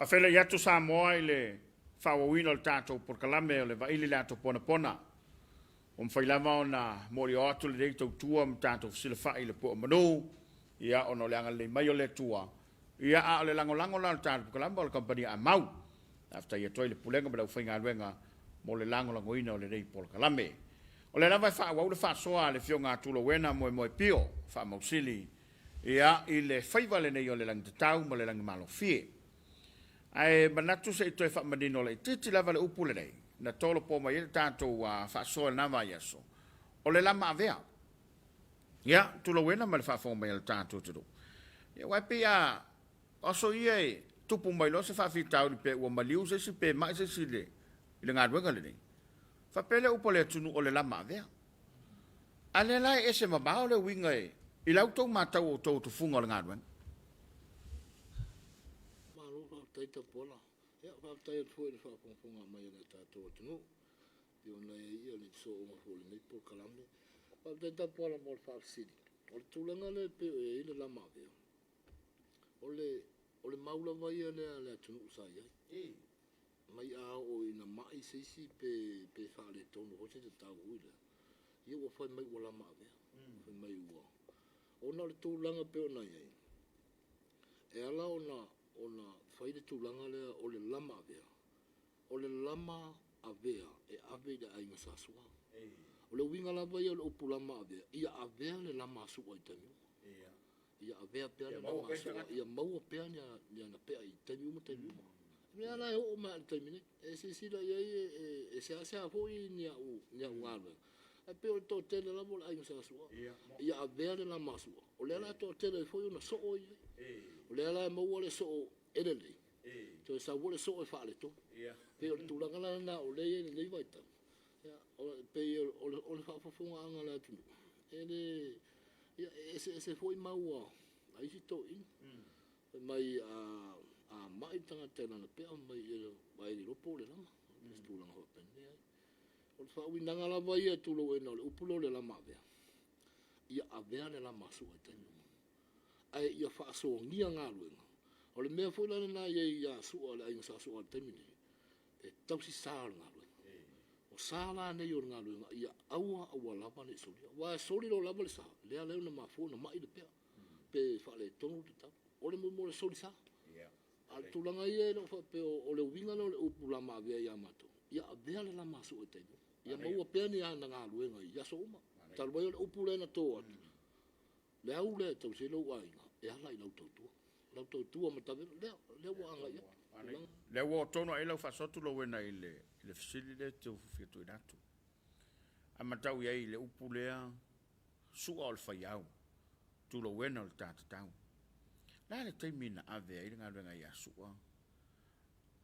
Faafeiloai atu Samoa i le faaauauina o le tatou polokalame o le Vaili i le Ato Ponapona. Ua mafai lava ona moolio atu lenei tautua ma tatou fesilafai i le pue o manu, ia ona o le agalelei mai o le Atua, ia a o le lagolago la o le tatou polokalame o le kamupani a Mau. Faafetai atu ai i le Pulega ma le aufaigaluega mo le lagolagoina o lenei polokalame. O lea lava e faaauau le faasoa a le Afioga a Tulauena Moemoe Pio Faamausili ia i le faiva lenei o le lagitatau ma le lagimalofie. Ae manatu se i toe faamanino laitiiti lava le upu lenei na tolopo mai ai le tatou faasoa i lena vaiaso, o le lama avea. Ia, tulauena ma le faafofoga mai a le tatou atunuu. Ia, aua e pei a o aso ia e tupu mai loa se faafitauli pe ua maliu se isi pe mai se isi i le galuega lenei. Faapea lea upu a le atunuu o le lama avea. A lea la e ese mamao le uiga i la outou matau o outou tufuga o le galuega. Malo faafetai Tapuala. Ia faafetai atu foi i le faafogafoga mai a le tatou atunuu pei ona i ai ia le sooga foi o lenei polokalame. Faafetai Tapuala mo le faafesili. O le tulaga lea e pei o i ai le lama avea, o le o le mau lava ia lea a le atunuu sa i ai. Mai a oo ina mai se isi pe pe faaletonu foi se tatau foi lea, ia ua fai mai ua lama avea. Fai mai ua ona o le tulaga e pei ona i ai, e ala ona ona fai le tulaga lea o le lama avea, o le lama avea e ave i le aiga sa Sua. O le uiga lava ia o le upu lama avea, ia avea le lama a Sua i taimi uma. Ia avea pea le lama a Sua, ia maua pea ni ana pea i taimi uma taimi uma. O lea la e oo mai lava i le taimi nei, e silasila i ai e seasea foi ni au galuega, ae pei o le toatele lava o le aiga sa Sua, ia avea le lama a Sua. O lea la e toatele ai foi ona soo ia i ai. O lea la e maua le soo e lelei, toe sau foi le soo e faaletonu. E pei o le tulaga la lena o lea e i ai i lenei vaitau, e pei o le faafofogaaga a le atunuu, e le, ia e eseese foi mau a isi toeaiina. Fai mai a mai le tagata i lana pea, fai mai e le iloa po o le lama, se tulaga faapena. O le faauigaga lava ia tulou o le upu lea o le lama avea, ia avea le lama a Sua i taimi uma, ae ia faasoagia galuega. O le mea foi la lena e i ai ia Sua le aiga sa Sua i le taimi lenei, e tausi sa o le galuega. O sa la nei o le galuega, ia aua aua lava ne i solia. Aua e soli loa lava le sa, lea la e mafua ona mai le pea, pe faaletonu le tau. O le mea o le soli sa. A o le tulaga ia e le o faapea o le uiga lea o le upu lama avea ia matou, ia avea le lama a Sua i taimi uma. Ia maua pea ni ana galuega i aso uma. Talu ai o le upu lea na to atu, le au lea e tausi ai lou aiga, e ala i lau tautua. Lau tautua matavela, lea, lea ua agai atu. Lea ua oo tonu lava i ai lau faasoa Tulauena i le fesili lea e te fia tuuina atu. A matau i ai i le upu lea, sua o le faiau, Tulauena o le ta tatau. O le a le taimi na ave ai le galuega ia Sua?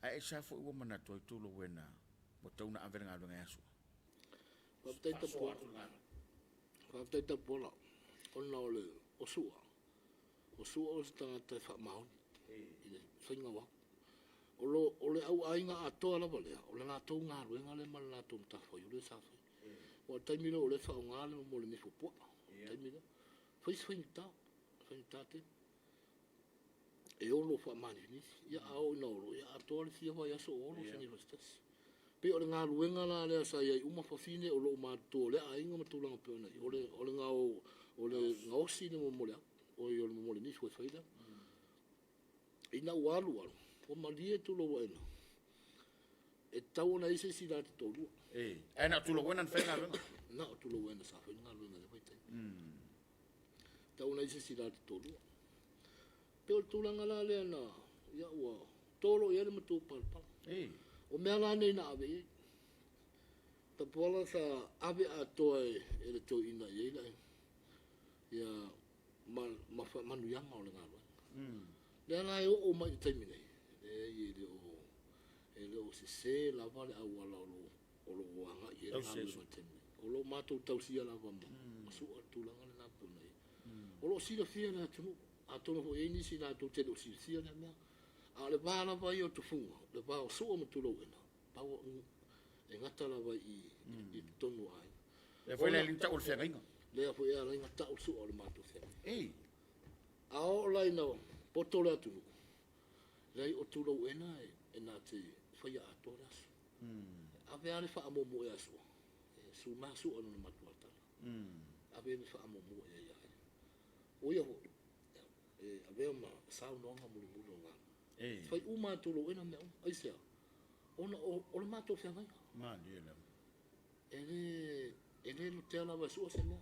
Ae aisea foi ua manatu ai Tulauena ua tatau ona ave le galuega ia Sua? Faafetai Tapuala. Faafetai Tapuala, ona o le o Sua, o Sua o se tagata e faamaoni i le faiga o au. O lo o le au aiga atoa lava lea, o le latou galuega lea ma le latou matafaioi lea sa fai. Aua o le taimi lea o lea e faaaoga le mea o le nifo puaa, o le taimi lea. Fai si faigata, faigata tele. E olo faamanifinisi, ia a oo ina olo, ia atoa le fia vaiaso o olo se nifa se tasi. E pei o le galuega la lea sa i ai uma fafine o lo o matutua o lea aiga ma tulaga e pei ona i ai, o le o le o le gaosi le mea o le oi o le mea o le nifo e fai lea. Ina ua alu alu, ua malie tulou aena, e tatau ona i ai se isi la te toalua. Ae na o Tulauena na fai galuega? Na o Tulauena sa fai le galuega i lea vaitaimi. E tatau ona i ai se isi la te toalua. E pei o le tulaga la lea na, ia ua to loa i ai le matupalapala. O mea la nei na ave i ai, Tapuala sa ave atoa e le toeaina i ai le, ia, ma, ma faamanuiaga o le galuega. Lea la e oo mai i le taimi nei, leai e le o, e le o sese lava le auala o lo o lo o agai i ai le galuega i le taimi nei. O lo o matou tausia lava ma, ma sua le tulaga lena e pei ona i ai. O lo o silafia e le atunuu, atonu foi e i ai nisi latou te le o silafia lea mea. A o le va lava ia o tufuga, le va o Sua ma Tulauena, pau e gata lava i i totonu o aiga. Lea foi la e tau o le feagaiga. Lea foi e ala ai ona tau le sua o le matou feagaiga. A oo la ina poto le atunuu, Leai, o Tulouena e na te faia atoa le aso. E ave lava le faamuamua ia Sua, e suma Sua i lona matuatala. Ave le faamuamua i ai ia ia. O ia foi, e avea ma saunoaga mulimuli o le galuega. E fai uma lava e Tulouena mea uma. Aisea? Ona o le matou feagaiga. Malie lava. E le lotea lava e Sua se mea.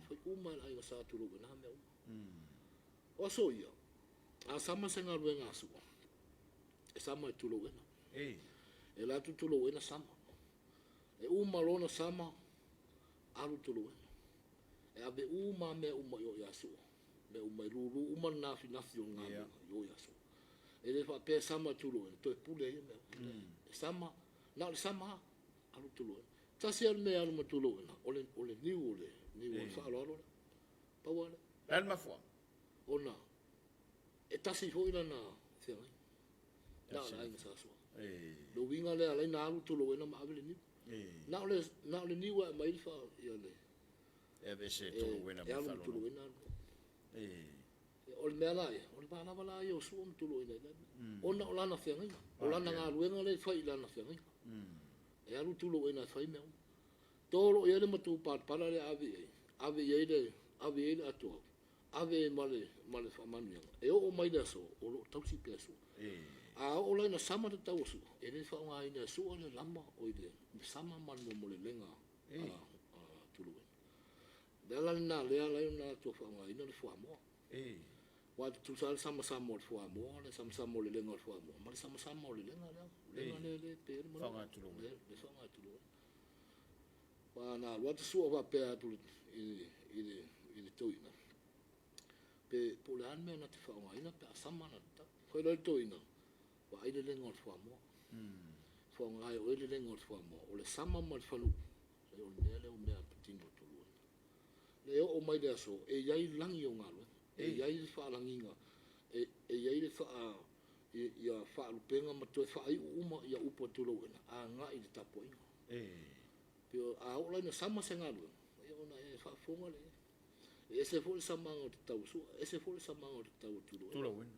E fai uma e le aiga Sa Tulouena mea uma. O aso ia, a sama se galuega a Sua, e sama e Tulouena. E alu atu Tulouena sama. E uma loa ona sama, alu Tulouena. E ave uma mea uma i o ia Sua. Mea uma e lulu uma le nafinafi o le galuega i o ia Sua. E le faapea e sama e Tulouena, toe pule ai ia mea uma. E sama, na o le sama lava, alu Tulouena. Tasi lava le mea e alu ma Tulouena, o le niu o le faaaloalo lea. Pau lava lea. O le a le mafuaaga? Ona e tasi foi lana feagaiga. Na o le aiga Sa Sua. Le uiga lea ala ai ona alu Tulouena ma ave le niu. Na o le niu e aumai ai le E aveese e Tulouena ma le Tulouena. O le mea la ia, o le va lava la ia o Sua ma Tulouena i lea mea. Ona o lana feagaiga. O lana galuega lea e fai i lana feagaiga. E alu Tulouena e fai mea uma. To lo o i ai le matupalapala lea e ave i ai, ave i ai le, ave i ai le atoa, ave ma le faamanuiaga. E oo mai le aso, o lo o tausi pea e Sua. A oo la ina sama le tau o Sua, e le faaaogaina e Sua le lama o le sama ma le molelega a Tulouena. O le ala lena o lea e ala ai ona latou faaaogaina le fuamoa. Aua e tutusa lava le samasama o le fuamoa, le samasama o le lega o le fuamoa, ma le samasama o le lega lea. O le lega lea e pe ai le manua. Le faaaoga e Tulouena. Aua na alu atu Sua faapea atu i le toeaina, pe po o le a le mea na te faaaogaina pe a sama lana tau. Fai loa le toeaina, vaai le lega o le fuamoa. Faaaoga e oe le lega o le fuamoa. O le sama ma le fanuu, o le mea lea o mea e patino i Tulouena. E oo mai le aso, e i ai lagi o galuega, e i ai le faalagiga, e i ai le ia faalupega ma toe faaiu uma ia upu a Tulouena, agai i le tapuaiga. A oo la ina sama se galuega, ona e faafofoga lea. E ese foi le samaga o le tau o Sua, ese foi le samaga o le tau o Tulouena.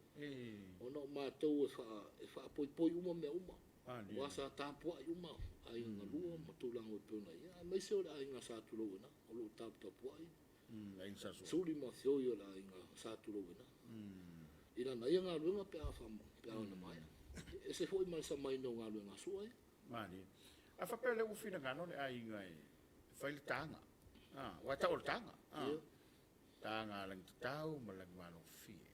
Ona o matou e faapoipoi uma mea uma. Aua sa tapuai uma aiga galua ma tulaga e pei ona i ai, aemaise o le aiga Sa Tulouena, o lo o taputapuai. Suli ma feoi o le aiga Sa Tulouena. I lana ia galuega pe a ona maea. E ese foi ma le samaina o galuega a Sua ia. Malie. A faapea lea ua finagalo le aiga e fai le taga. Aua e tau o le taga. Taga a Lagitatau ma Lagimalofie.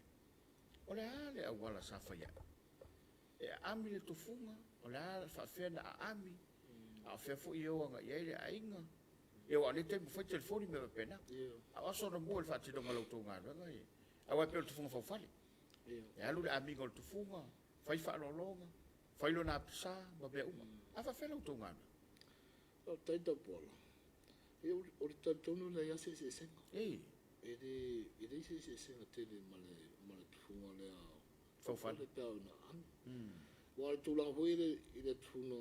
O le a le auala sa fai ai? E aami le tufuga, o le a faafefea na aami, a o fea foi e o agai i ai le aiga. Ia aua o lea taimi ua fai telefoni ma mea faapena. A o aso anamua i le faatinoga o la outou galuega, aua e pei o le tufuga faufale. E alu le amiga o le tufuga, fai faaaloaloga, fai lona apisa ma mea uma. A faafefea la outou galuega? Faafetai Tapuala. Ia o le talitonu e leai lava se eseesega. E leai se eseesega tele ma le tufuga lea faufale pe a oo ina aami. Aua o le tulaga foi i le tufuga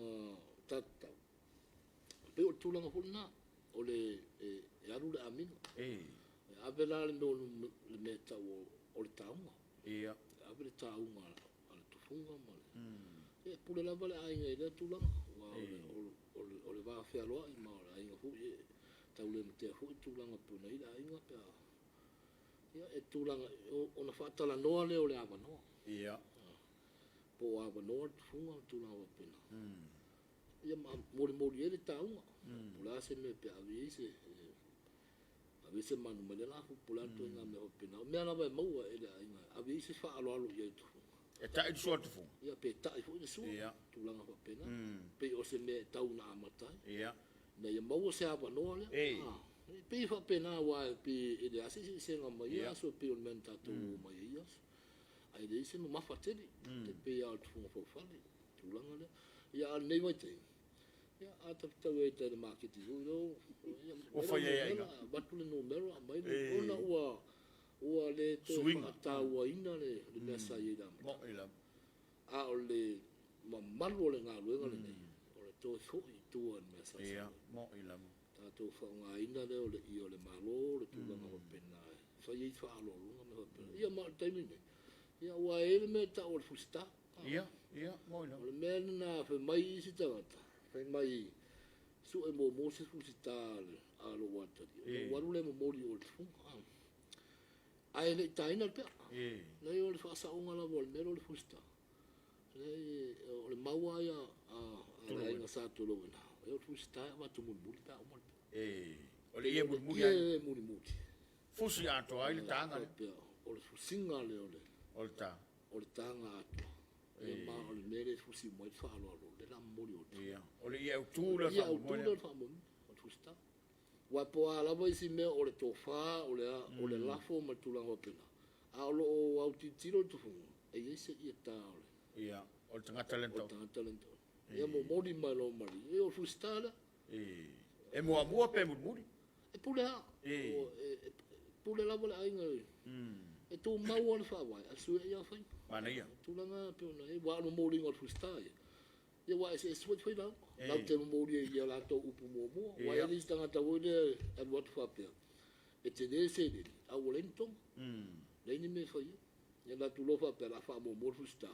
tatatau, e pei o le tulaga foi lena, o le e alu le amiga. E ave la le mea e tau o le tauga. E ave le tauga a le tufuga ma le... E pule lava le aiga i lea tulaga. Aua o le va fealoai ma o le aiga foi e taulematea foi tulaga pei ona i ai le aiga pe a... Ia e tulaga ona faatalanoa lea o le avanoa. Po o avanoa le tufuga ma tulaga faapena. Ia ma molimoli ai le tauga. Po o le a se mea pe ave i ai se ave se manu mai le lafu, po o le a le ituaiga mea faapena. O mea lava e maua e le aiga, ave i ai se faaaloalo i ai i le tufuga. E tai le sua a le tufuga. Ia, pe tai foi le sua, tulaga faapena. Pei o se mea e tau ina amata ai. Ina ia maua se avanoa lea. E pei e faapena, aua e pei e leai se eseesega mai ia aso e pei o le mea na tatou o mai ai ia aso. Ae leai se mamafa tele, e pei lava o le tufuga faufale, tulaga lea. Ia, a o lenei vaitaimi, ia, a ta fetaui ai i le maketi foi lea, ua fai ai aiga. Avatu le numera, aumai le... Ona ua le toe faatauaina le mea sa i ai i le amataga. A o le mamalu o le galuega lenei, o le toe foi i tua i le mea sa sau ai. Tatou faaaogaina lea o le ie o le Malo, le tulaga faapena e fai ai faaaloaloga ma mea faapena. Ia ma o le taimi lenei, ia aua e i ai le mea e tau o le fusita. Ia, ia, moi lava. O le mea lena fai mai isi tagata, fai mai sue muamua se fusita a lou atalii, ona ou alu lea e momoli i o i le tufuga. Ae le i taina le pea. Leai o le faasaoga lava o le mea lea o le fusita. Leai o le mau lava ia a le aiga Sa Tolauena, o le fusita e avatu mulimuli pe a uma le pea. O le ie mulimuli lava. O le ie mulimuli. Fusi atoa ai le taga lea. O le fusiga lea o le O le taga. O le taga atoa. Ia ma o le mea lea e fusi uma ai le faaaloalo, lea o le a momoli atu. Ia, o le ie autu lea o le faamoemoe lea. O le ie autu lea o le faamoemoe, o le fusita. Aua po o a lava isi mea, o le tofa, o le a, o le lafo ma tulaga faapena, a o lo o autilotilo le tufuga, e i ai se ie ta o le Ia, o le tagata lea na taoto. O le tagata lea na taoto. Ia momoli mai loa ma le, ia o le fusita lea. E muamua pe mulimuli? E pule lava. E pule lava le aiga. E tumau lava le faavae, ae suia ia faiga. Manaia. Tulaga e pei ona i ai, aua o le momoliga o le fusita ia, ia aua e eseese foi faiga. Latou te momoli ai i a latou upu muamua. Aua e i ai le isi tagata foi lea e alu atu faapea, e tele le seleni, a ua leai ni toga, leai ni mea e fai ai. Ia alu atu loa faapea o le a faamuamua le fusita,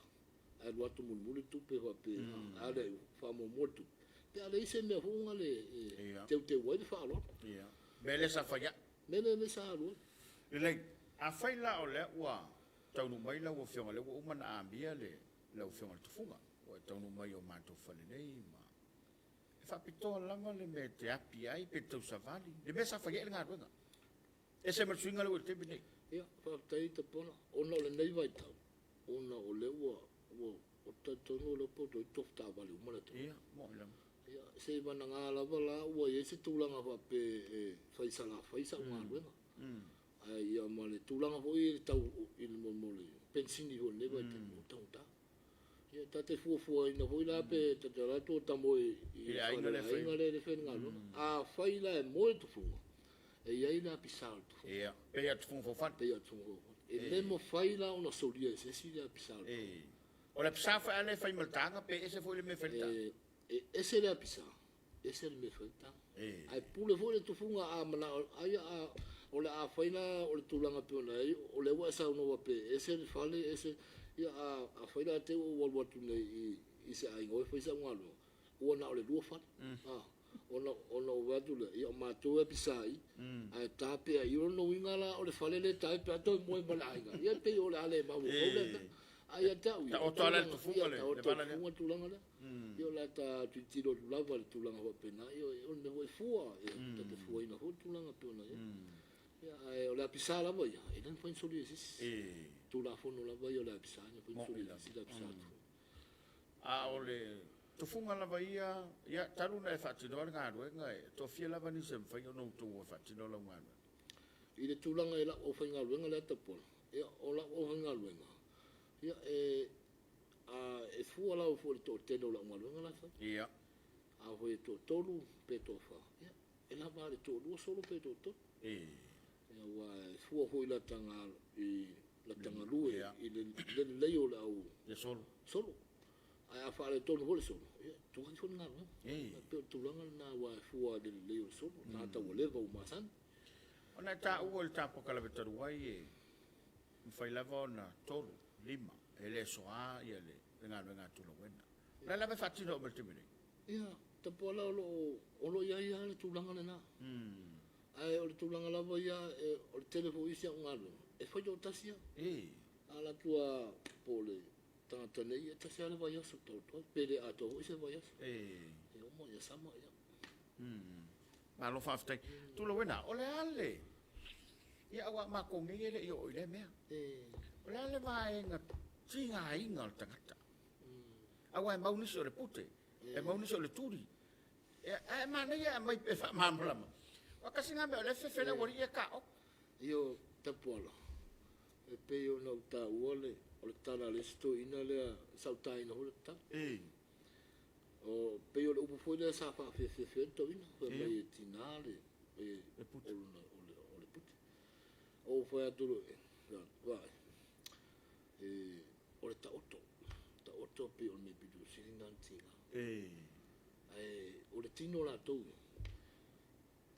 ae alu atu mulimuli le tupe faapea, a lea ua faamuamua le tupe, pe a leai se mea foi lea e teuteu ai le faaaloalo. Ia. Mea lea sa fai ai. Mea lea sa alu ai. Lelei. Afai la o lea ua taunuu mai lau Afioga, lea ua uma ona amia le lau Afioga i le Tufuga, ua e taunuu mai i o matou fale nei ma e faapitoa lava le mea e te api ai pe tausavali, le mea sa fai ai le galuega. E ese ma le suiga lea ua i le taimi nei. Ia, faafetai Tapola, ona o lenei vaitau, ona o lea ua, ua, ou te talitonu o lea ua toeitiiti tofu taavale uma le atunuu. Ia, moni lava. Ia, seivagana lava la ua i ai se tulaga faapea e fai salafai sau galuega. Ae ia ma le tulaga foi i le tau i le mo le penisini foi i lenei vaitaimi ua taugata. Ia ta te fuafuaina foi la pe ta te alu atu o ta moe i le aiga lea e fai le galuega. Afai la e moe le tufuga, e i ai le apisa o le tufuga. Ia, pei lava o le tufuga faufale. Pei lava o le tufuga faufale. E le mafai la ona solia e se isi le apisa o le tufuga. O le apisa foi a lea e fai ma le taga pe ese foi le mea e fai le taga? E ese le apisa, ese le mea e fai le taga. Ae pule foi le tufuga a manao ai a o le a fai la o le tulaga e pei ona i ai, o lea ua e saunoa faapea e ese le fale ese, ia a fai la te i ua ou alu atu nei i se aiga o e fai sau galuega, ua na o le 2 fale. Ona ou vaai atu lea, ia o matou e apisa i i, ae ta pea i i. O lona uiga la o le fale lea e ta ai pe a toe moe ma le aiga, ia e pei o le a le mafaufau lea mea. Ae ia te au ia, Taoto lava la i le tufuga le vala lea. Taoto le tulaga lea. Ia o le a ta tilotilo atu lava i le tulaga faapena, ia o le mea foi e fua, ta te fuaina foi le tulaga e pei ona i ai. Ia, ae o le apisa lava ia, e le mafai ona solia e se isi. Tulafono lava ia o le apisa, e le mafai ona solia e se isi le apisa a le tufuga. A o le tufuga lava ia, ia, talu ona e faatinoa le galuega, e toafia lava nisi e mafai ona outou o e faatino lau galuega? I le tulaga i lau aufaigaluega lea Tapuala, ia, o lau aufaigaluega, ia, e A e fua lava foi i le toatele o le augaluega la e fai. Ia. A foi e toatolu pe toafa, ia, e lava a le toalua solo pe toatolu. E. Ia, aua e fua foi i lata, i lata galue, i le lelei o le au Le solo. Solo. Ae a faaletonu foi le solo, ia, tuai foi le galuega. E. E pei o le tulaga lena aua e fua i le lelei o le solo, tagata ua leva ua masani. Ona e taua i le tapokalafe talu ai e mafai lava ona 3, 5, e le soa ia le galuega a Tulauena. O la lava e faatino uma i le taimi nei. Ia, Tapuala o lo o, o lo o i ai lava le tulaga lena. Ae o le tulaga lava ia, o le tele foi o isi au galuega, e fai toatasi lava. A alu atu lava po o le tagata nei, e tasi lava le vaiaso e taoto ai, pe le atoa foi se vaiaso. E uma ia sama ia. Malo faafetai. Tulauena, o le a le... Ia, aua matou nei e le i oo i lea mea. O le a le vaega tigaina o le tagata? Aua e mau nisi o le pute, e mau nisi o le tuli. Ae manaia e aumai pe faamalamalama. Aua tasi lena mea o lea e fefe le aualii ia taoto. Io, Tapuala, e pei ona ou taua le, o le tala a le isi toeaina lea sa ou taina foi le tala. O, pei o le upu foi lea sa faafefefe ai le toeaina, fai mai e tiga le, Le pute. O le pute. Ou fai atu loa, vaai, o le taoto, taoto pei o le mea pito sili lena ona tiga. Ae o le tino latou ia,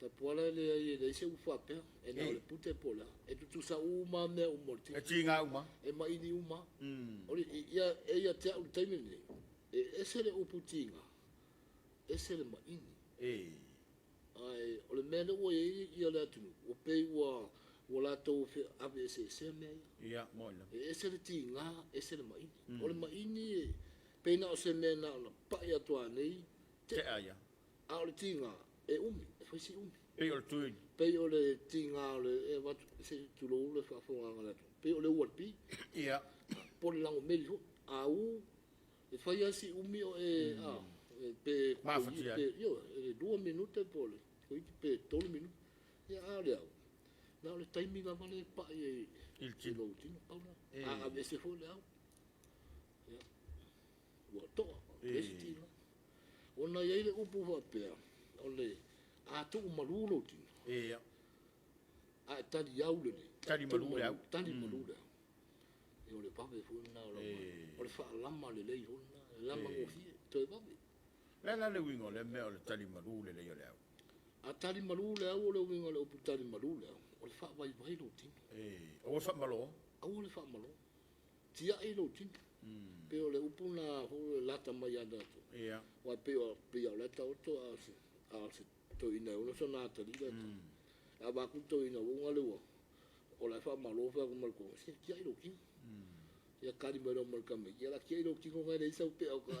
Tapuala e leai, e leai se upu faapea, e na o le pute po o le a. E tutusa uma lava mea uma o le tino. E tiga uma. E maini uma lava. O le, ia, e ia te au i le taimi lenei, e ese le upu tiga, ese le maini. Ae o le mea lea ua i ai ia le atunuu, ua pei ua, ua latou aveeseesea mea ia. Ia, moni lava. E ese le tiga, ese le maini. O le maini e pei na o se mea na ona pai atu lava nei, tea ia. A o le tiga, e umi, e fai si umi. Pei o le tui. Pei o le tiga o le, e avatu, se i tulou le faafofogaaga a le atunuu, pei o le u a le pi. Po o le lagomeli foi. A u, e fai lava si umi o e, a, pe, Mafatia. pe, ioe, e 2 minute po o le, toeitiiti pe 3 minute. Ia, a o le au, na o le taimi lava lea e pai ai I le i tino. lou tino, pau lena. A aveese foi le au, ia, ua toa, le isi tiga. Ona e i ai le upu faapea, o le a tuumalu lou tino, a e tali au lelei. Tali malu le au. Tali malu le au. Ia o le vave foi lena o lau O le faalama lelei foi lena, e lama gofie, toe vave. O le a la le uiga o lea mea o le tali malu lelei o le au? A tali malu le au, o le uiga o le upu tali malu le au, o le faavaivai lou tino. Aua le faamalo. Aua le faamalo. Tiai lou tino. Pei o le upu lena foi e lata mai ia tatou. Aua pei o, pei o la e taoto a o se, a o se toeaina e ono sona atalii la e tau. A avatu le toeaina ua uma le ua, o la e faamalo fai atu ma le toga, se tiai lou tino. Ia tali mai loa ma le tamaiti, ia o le a tiai lou tino na e leai sau peau ka.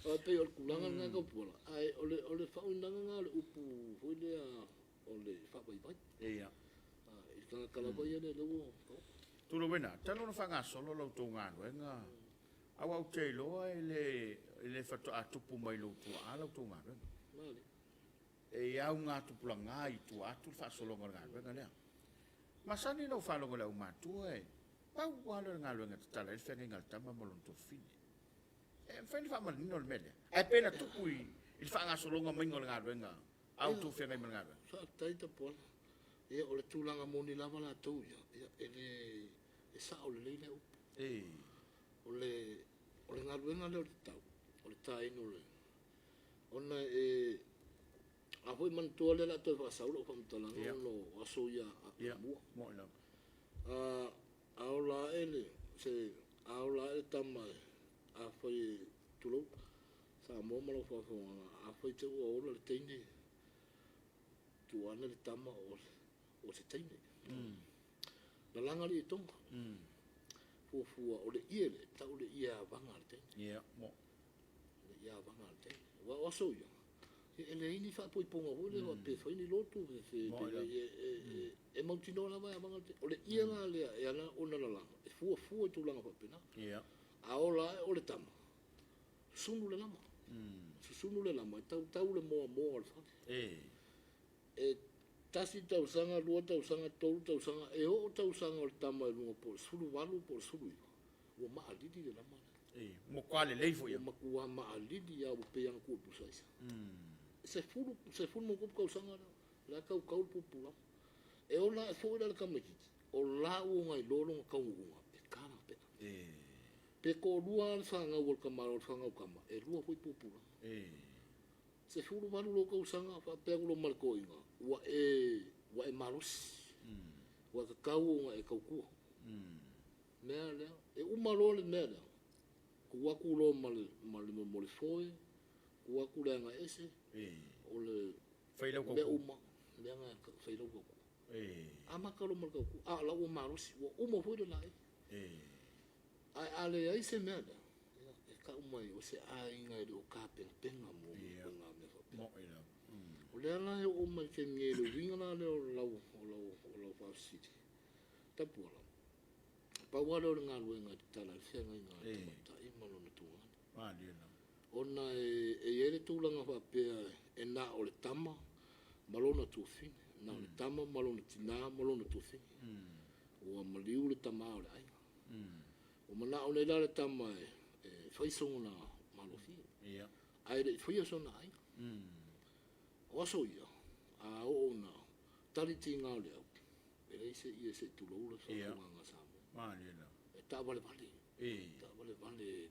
Aua pei o le tulaga lena Tupuola, ae o le, o le faauigaga lena o le upu foi lea o le faavaivai. I le tagata lava ia lea ua taoto. Tulauina, talu ona faagasolo la outou galuega, aua ou te iloa e le faatoa tupu mai lou tuaa la outou galuega. Male. E auga tupulaga i tua atu le faasologa o le galuega lea. Masani lau faalogo i le aumatua e pau lava lea o le galuega e tatala ai le feagaiga a le tama ma lona tuafafine. E mafai ona faamanino le mea lea. Ae pe na tupu i le faagasologa maiga o le galuega a outou feagai ma le galuega. Faafetai Tapuala. Ia o le tulaga moni lava latou ia, ia e le e sao lelei lea upu. O le galuega lea o le tatau, o le taina o le ona e a foi manatua lea o le a toe faasau lau faamatalaga ona o aso ia amua. Moni lava. A ola ae le se a ola ae le tama afai e tulou Samoa ma lau faafofogaaga, afai te i ua ola le teine, tuu ane le tama o se teine. Lalaga alii e Tonga. Fuafua o le ie lea, e tau le ie avaga a le teine. Ia, moni. Le ie avaga a le teine. Aua o aso ia, e leai ni faaipoipoga foi lea faapea e fai ni lotu, e mautinoa lava e avaga le teine. O le ie la lea e ala ona lalaga, e fuafua i tulaga faapena. A ola ae o le tama, susunu le lama. Susunu le lama, e tautau le moamoa o le fale. E 1 tausaga, 2 tausaga, 3 tausaga, e oo tausaga o le tama i luga po o le 18 po o le 19, ua maalili le lama lea. Matua lelei foi. Ua matua maalili lava ua pei lava ona tuu i le pusa aisa. 10, 10 ma ona tupu tausaga lea, o la e tautau le pupu lama. E ola ae foi la le tamaitiiti, o la ua ona iloa lona taunuuga, e ta lana pea. Pe toalua lava le fanau a le tamaloa i le fanau tama, e 2 foi pupu lama. 18 lou tausaga faapea atu loa ma le toeaina, ua e, ua e malosi, ua tatau ona e tautua. Mea lea, e uma loa le mea lea, tuu atu loa ma le, ma le, mo le foe, tuu atu le agaese, o le Fai lau mea tautua. uma, mea na fai lau tautua. Amata loa ma le tautua, a o la ua malosi, ua uma foi le laei. Ae a leai se mea lea, ia, e tau mai o se aiga e le o tapenapena mo ituaiga mea faapea. Moni lava. O lea la e oo mai i le taimi nei i le uiga la lea o lau, o lau, o lau faafesili, Tapuala, pau lava lea o le galuega e tatala ai le feagaiga a le tamaitai ma lona tuagane. Malie lava. Ona e i ai le tulaga faapea e na o le tama ma lona tuafafine, na o le tama ma lona tina ma lona tuafafine. Ua maliu le tama o le aiga. Ua manao nei la le tama e fai sona malofie. Ae le i faia sona aiga. O aso ia, a oo ina tali tiga o le au, e leai se ie se i tulou le faafofogaaga a Samoa. Malie lava. E taavalevale. Taavalevale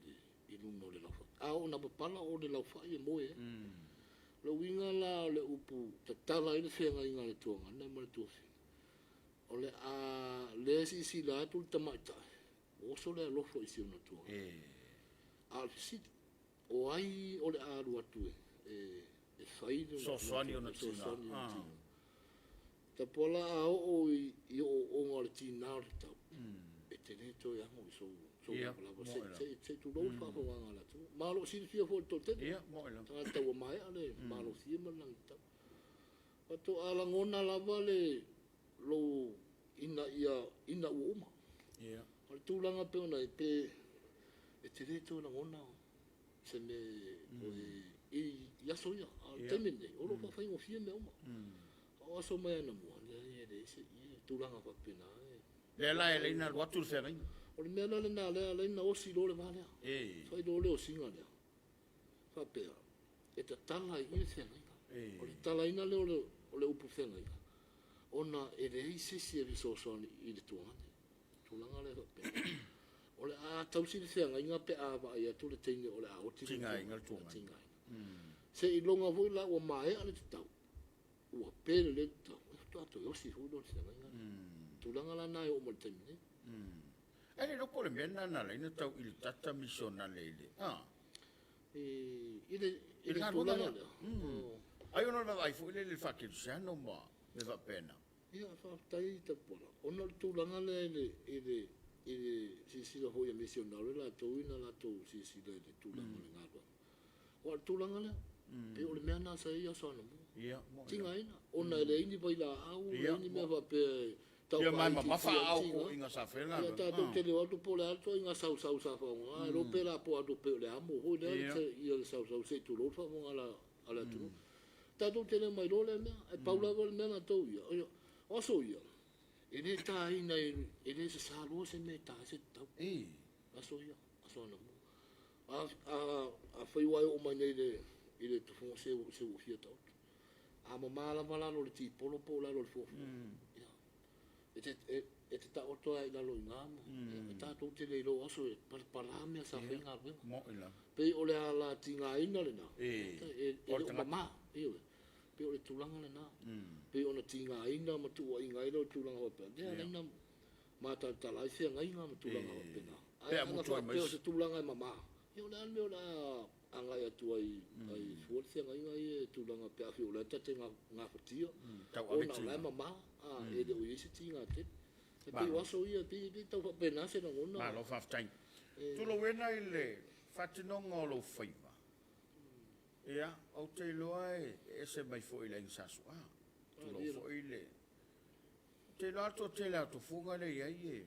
i luga o le laufai. A oo ina papala o le laufai e moe ai. O le uiga la o le upu tatala ai le feagaiga a le tuagana ma le tuafafine, o le a le silasila atu le tamaitai, ua oso le alofa i si ona tuagana. A o le fesili, o ai o le a alu atu e fai le fesoasoani i ona tina? Tapuala a oo i ooooga o le tiga o le tatau, e te le toe amo i sou lavalava, se i tulou le faafofogaaga a le atunuu. Ma o lo o silafia foi e le toatele, tagata ua maea le malofie ma le lagi tatau. Faatoa lagona lava le lou ina ia ina ua uma. O le tulaga e pei ona i ai, pe e te le toe lagona se mea i aso ia. A o le taimi lenei, o lo o faafaigofie mea uma. A o aso mai anamua, leai e leai se tulaga faapena. Lea la e ala ai ona alu atu le feagaiga. O le mea la lena lea e ala ai ona osi loa le va lea. Fai loa le osiga lea, faapea, e tatala ai i i le feagaiga. O le tatalaina lea o le upu feagaiga, ona e leai se isi e fesoasoani i le tuagane. Tulaga lea faapea. O le a tausi le feagaiga pe a vaai atu le teine o le a oti le tigaina. Seiloga foi la ua maea le tatau, ua pe lelei le tatau, ia faatoa toe osi foi lea o le feagaiga lea. O tulaga la na e oo mai i le taimi nei. Ae le iloa po o le mea lena na ala ai ona tauili tata misionale i le, a? I le tulaga lea. Ai ona o le vaavaai foi lea i le faakerisiano ma mea faapena. Ia, faafetai Tapuala, ona o le tulaga lea i le, i le, i le silasila foi a misionare latou ina latou silasila i le tulaga o le galuega. Aua o le tulaga lea, pei o le mea lena sa i ai aso anamua. Tigaina, ona e leai ni vailaau, leai ni mea faapea e tau Ia ma e mamafa aao i toeaiina sa faia le galuega. Ia, tatou te le o atu po o le a le ituaiga sausau sa faaaoga, e iloa pe lapoa atu pei o le amo foi lea le sausau se i tulou le faafofoga a le atunuu. Tatou te le mailoa lea mea, ae pau lava le mea latou ia, o aso ia, e le taina, e le sasa loa se mea e ta ai se tatau. Aso ia, aso anamua. Afai ua e oo mai nei i le tofoga, se ua fia taoto. A mama lava lalo o le tipolo po o lalo o le fuafua, ia, e te taoto lava i lalo i ina, ma, tatou te le iloa o aso e palapala mea sa fai ai galuega. Pei o le ala tigaina lena, e le o mama, ioe. Pei o le tulaga lena, pei ona tigaina ma tuuaina ai lea o tulaga faapea, lea e ala ai ona matalatala ai feagaiga ma tulaga faapena. Ae ana faapea o se tulaga e mama, ia o le a le mea o le a agai atu ai fua le feagaiga ia i tulaga pe afai o la e ta te gafatia, ona o la e mama, e le o i ai se tiga tele. E pei o aso ia, e pei e tau faapena se lagona. Malo faafetai. Tulauina i le faatinoga o lou faiva, ia, ou te iloa e ese mai foi i le Aiga Sa Su'a. Tulou foi le... Ou te iloa lava le toatele lava o tofuga lea e i ai e...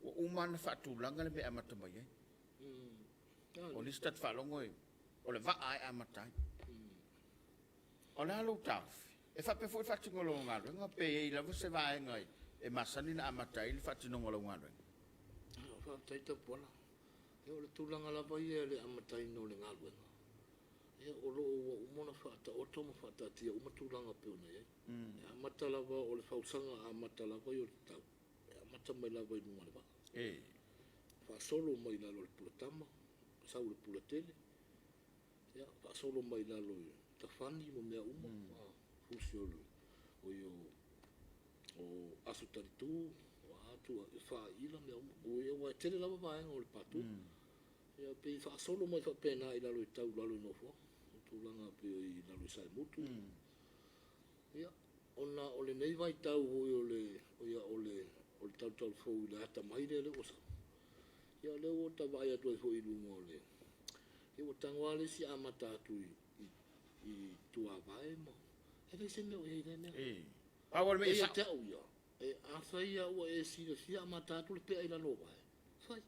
ua uma lava ona faatulaga le mea e amata mai ai. O nisi ta te faalogo o le vaa lava e amata ai. O le a lou taofi? E faapea foi le faatinoga o lau galuega pe i ai lava se vaega e masani ona amata ai le faatinoga o lau galuega? Faafetai Tapuala. Ia o le tulaga lava ia i le amataina o le galuega, ia o lo o ua uma ona faataoto ma faataatia uma tulaga e pei ona i ai. E amata lava, o le fausaga amata lava ia o le tatau, e amata mai lava i luga o le vaa. Faasolo mai i lalo o le pulatama, sau i le pulatele, ia, faasolo mai i lalo i tafani ma mea uma, fusi o aso talitu, o a e faaila mea uma, aua e tele lava vaega o le patu. Ia pei e faasolo mai faapena i lalo i tau i lalo i nofoaga, o tulaga pei i lalo i Saemutu. Ia, ona o lenei vaitau foi o le, ia, o le talutalufou i le atamai lea ua sau, ia o lea ua ta vaai atu ai foi i luga o le, ia ua tago lava le isi amata atu i tuavae ma, e leai se mea o i ai i lea mea. Pau o le mea ia sao. Ia te au ia, afai lava ua e silafia amata atu le pea i lalo o vae, fai.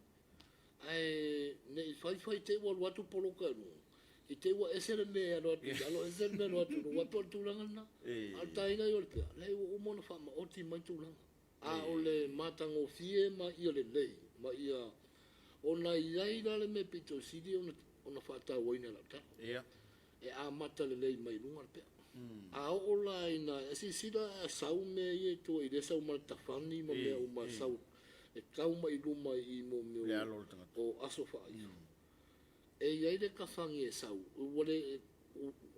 Ae ne i fai fai te i ua alu atu poloka i luga, i te i ua ese le mea e alu atu i lalo ese le mea e alu atu i luga, aua pei o le tulaga lena. A o le taina ia o le pea, leai ua uma ona faamaoti mai tulaga. A o le matagofie ma ia lelei ma ia ona i ai la le mea pito sili ona faatauaina i lau tala. E amata lelei mai luga le pea. A oo la ina, silasila a sau mea ia i tua i lea sau ma le tafani ma mea uma e sau e tau mai i luma i mea o aso faaifo. E i ai le tafani e sau, ua le,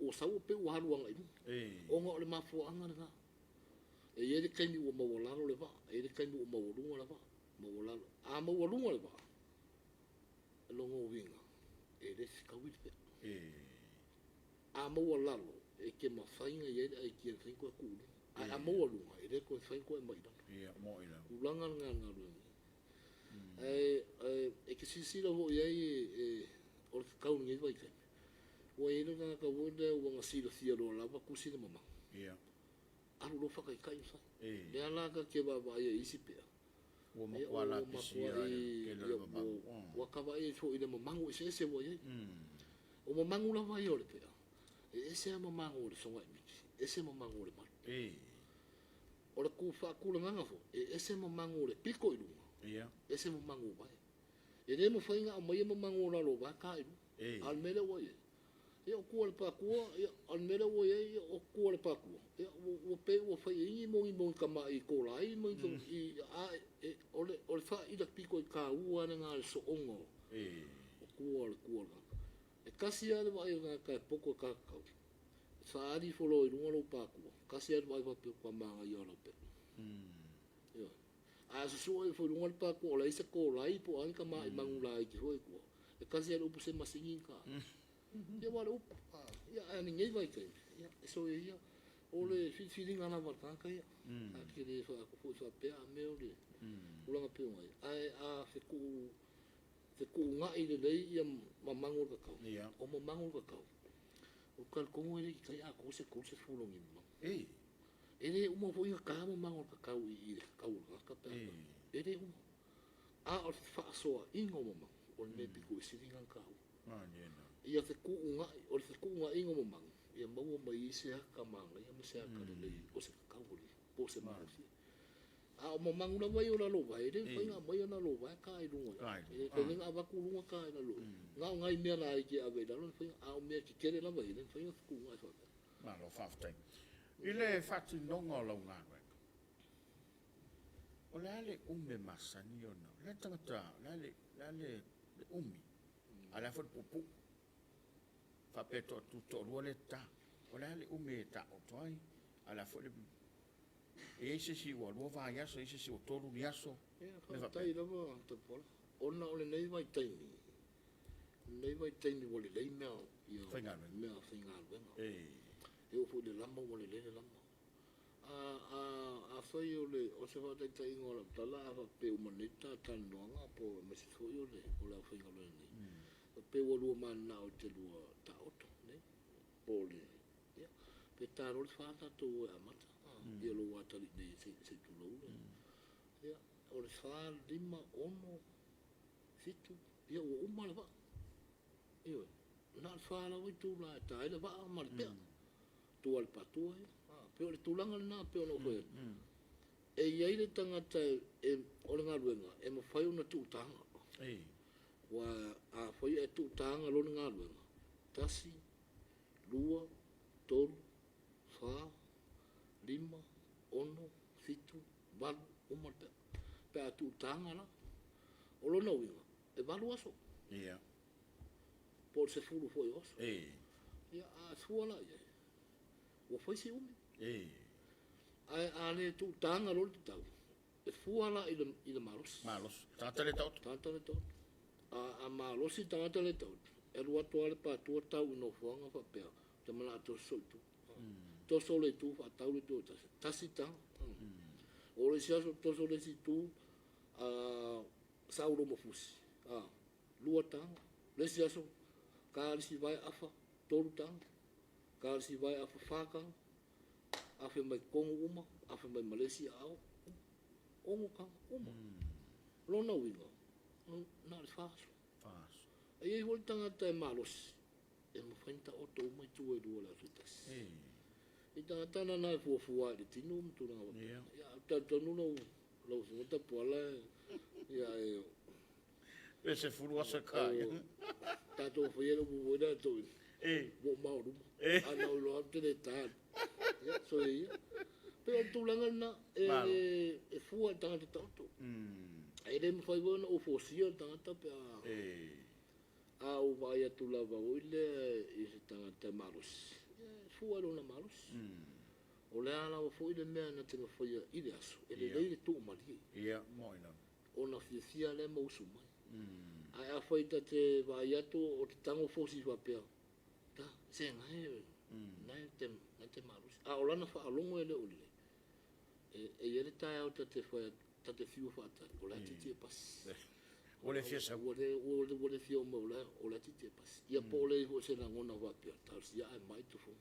Ua sau pei ua alu agai i luga. Ona o le mafuaaga lena. E i ai le taimi ua maualalo le vaa, e i ai le taimi ua maualuga le vaa, maualalo. A maualuga le vaa, o lona uiga, e le fetaui le pea. A maualalo, e te mafai ona i ai le aitia e mafai ona toe tuu i luga. Ae a maualuga, e le toe mafai ona toe aumai i lalo. O le tulaga lena o le galuega nei. Ae e te silasila foi i ai o le kakau i lenei vaitaimi, ua i ai le tagata foi lea ua na silafia loa lava tusi le mamago, alu loa faataitai ona fai. O lea la ta te vaavaai ai i isi pea, Ua matua lapisia lava i le tele o le mamago. Ua ta vaai ai foi i le mamago eseese ua i ai. O mamago lava ia o le pea, e ese lava mamago o le sogaimiti, ese mamago o le malu. O le faatulagaga foi, e ese mamago o le pito i luga, ese mamago o vae. E le mafai ona aumaia mamago o lalo o vae ta i luga. A o le mea lea ua i ai, ia o tua o le patua, ia, a o le mea lea ua i ai, o tua o le patua, ia, ua pei ua fai i ai ni mogimogi tama'i tolai ma ni, a o le faaila pito i taua lava lena o le soona o tua o le tua o le tagata. E tasi lava le vaai a le tagata e poto e ta kakau, e faaali ifo loa i luga lou patua, tasi lava le vaai faapea, matua manaia lava o lau pea. Ioe. A susue ifo i luga le patua o leai se tolai po o a ni tama'i manu laiti foi i tua, e tasi lava le upu, se masini na ta. Ia aua o le upu, ia ae o lenei vaitaimi, ia soia ia, o le filifiliga lava a le tagata ia. Ta te le fai atu foi faapea a mea o le tulaga e pei ona i ai, ae a fetuunai lelei ia mamago o le kakau, o mamago o le kakau, ou te talitonu e le i tai atoa se 30 o ni mamago. E le uma foi ona ta mamago o le kakau i le kakau o le tagata pe a fai. E le uma. A o le fefaasoaaiga o mamago, o le mea pito i sili lena ona taua. Ia fetuunai, o le fetuunaiga o mamago, ia maua mai ai se ata manaia ma se ata lelei o se kakau po o se malofie. A o mamago lava ia o lalo o vae, e le mafai ona aumaia lalo o vae ta i luga. E le mafai ona avatu luga ta i lalo. Na o nai mea laiti e ave i lalo e mafai, a o mea tetele lava ia, e le mafai ona fetuunai faapea. Malo faafetai. I le faatinoga o lau galuega, o le a le ume masani ona, o le a le tagata, o le a le, o le a le umi, a o le a foi le puupuu, faapea e toalua lea e tata. O le a le umi e taooto ai, a o le a foi le… E i ai se isi ua 2 vaiaso, e i ai se isi ua 3 ni aso, Ia, faafetai lava Tapuala, ona o lenei vaitaimi, o lenei vaitaimi ua lelei mea, ia, mea faigaluega. E oo foi i le lama ua lelei le lama. Afai o le, o se faataitaiga o lau tala, a faapea e uma nei le ta talanoaga po o aemaise foi o le aufaigaluega nei, faapea ua lua mananao e te lua taooto nei, po o le, ia, pe ta loa le 4 tatou o e amata, ia lou atalii nei se i tulou le, ia, o le 4, 5, 6, 7, ia ua uma le vaa. Ioe, na o le 4 lava itula e ta ai le vaa ma le pea, tua i le patua ia. Pei o le tulaga lena pei ona ou fai atu, e i ai le tagata o le galuega e mafai ona tuutaga. Aua afai ae tuutaga loa le galuega, 1, 2, 3, 4, 5, 6, 7, 8, uma le pea. Pe a tuutaga la. O lona uiga, e 8 aso. Po o le 10 foi o aso. Ia, a fua la i ai, ua fai si umi. Ae a le tuutaga loa le tatau, e fua la i le malosi. Malosi. Tagata le taoto. Tagata le taoto. A malosi le tagata le taoto, e alu atu lava le patua tau i nofoaga faapea, ou te manao e toso sou itu. Toso le itu, faatau le itu e tasi. Tasi taga. O le isi aso toso le isi itu, sau loma fusi. Lua taga. Le isi aso, ta le isi vae afa, 3 taga. Ta le isi vae afa, 4 taga. Afe mai totonu uma, afe mai ma le isi aao, uma. 6 taga, uma. Lona uiga, na o le 4 aso. E i ai foi le tagata e malosi, e mafai ona taoto uma itu e lua o le aso e tasi. I tagata na e fuafua i le tino ma tulaga faapea. Ia, ou te talitonu lau Afioga Tapuala, ia, e Pe 10 aso e ka ia. Tatou faia le upu foi lea tou ua mao luma. A na ou iloa ou te le ta. Ia, soia ia. Pei o le tulaga lena, e fua i le tagata taoto. E le mafai foi ona ou forcia le tagata pe a. A ou vaai atu lava foi lea i se tagata malosi, ia e fua i lona malosi. O le a lava foi le mea na te faia i le aso, e lelei le tuumalie. Ia, moni lava. Ona fiafia lea ma usu mai. Ae afai ta te vaai atu o te tago fosi faapea, ta, se na e, na e te malosi. A o lana faalogo e le o lelei. E i ai le taeao ta te fai atu, ta te fiu faatali, o la e tiiti e pasi. Ua le fia sau. Ua le fia o mai, o la e tiiti e pasi. Ia po o le i foi se lagona faapea, talosia ae mai tufuga.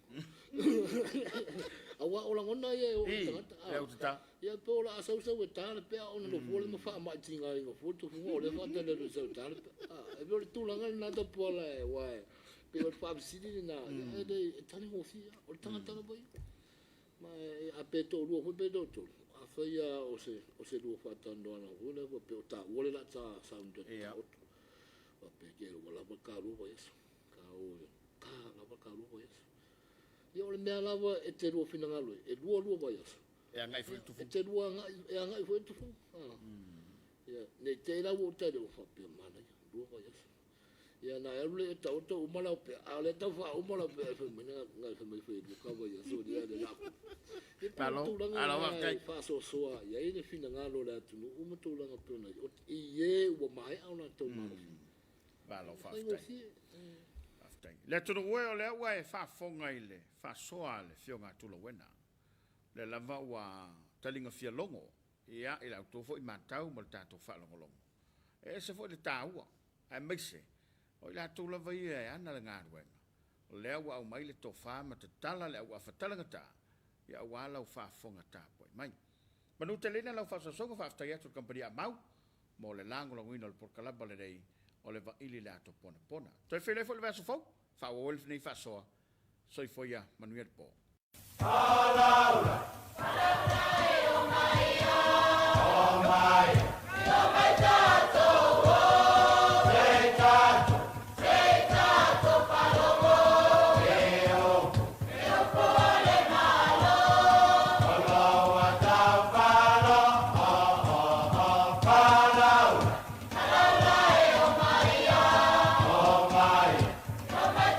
Aua o lagona ia e oo i tagata. Le utata. Ia po o le a sau sau e ta le pea ona nofo le ma faamai tigaina fua tufuga o le faatali atu sau ta le pea. E pei o le tulaga lena Tapuala e, aua e pei o le faafesili lena, e le e taligofie lava. O le tagata lava ia. Ma a pe toalua foi pe toatolu, afai lava o se o se lua faatalanoaga foi lea faapea o taua le laa sauni taoto, faapea ke ua lava le kalua vaiaso, ka o ka lava le kalua vaiaso. Ia o le mea lava e te lua finagalo ai, e lua lua vaiaso. E agai foi i le tufuga. E te lua agai, e agai foi i le tufuga. Ia, ne i te i la ua ou tali ua faapea, manaia, lua vaiaso. Ia na alu lea e taoto uma lau pea, a o lea tau faauma lau pea, fai mai na fai mai fai lua ka vaiaso ia le la. Ia pe Malo, tulaga malo na faafetai. e faasoasoa i ai le finagalo o le atunuu ma tulaga pei ona i ai, i e ua maea o latou malofi. Malo E faafetai. faigofie. Faafetai. Le atunuu e o lea ua e faafofoga i le faasoa a le Afioga a Tulauena. O lea lava ua taliga fia logo ia i la outou foi matau ma le tatou faalogologo. E ese foi le taua, aemaise o i latou lava ia e ana le galuega, o lea ua aumai le tofa ma tatala le auafa talagata, ia aua lau faafofoga tapuai mai. Manu tele lau faasoasoga, faafetai atu i le kamupani Aamau mo le lagolagoina o le polokalama lenei o le Vaili i le Ato Ponapona. Toe feiloai foi i le vaiaso fou, faaauau ai lenei faasoa. Soifua ia, manuia le po.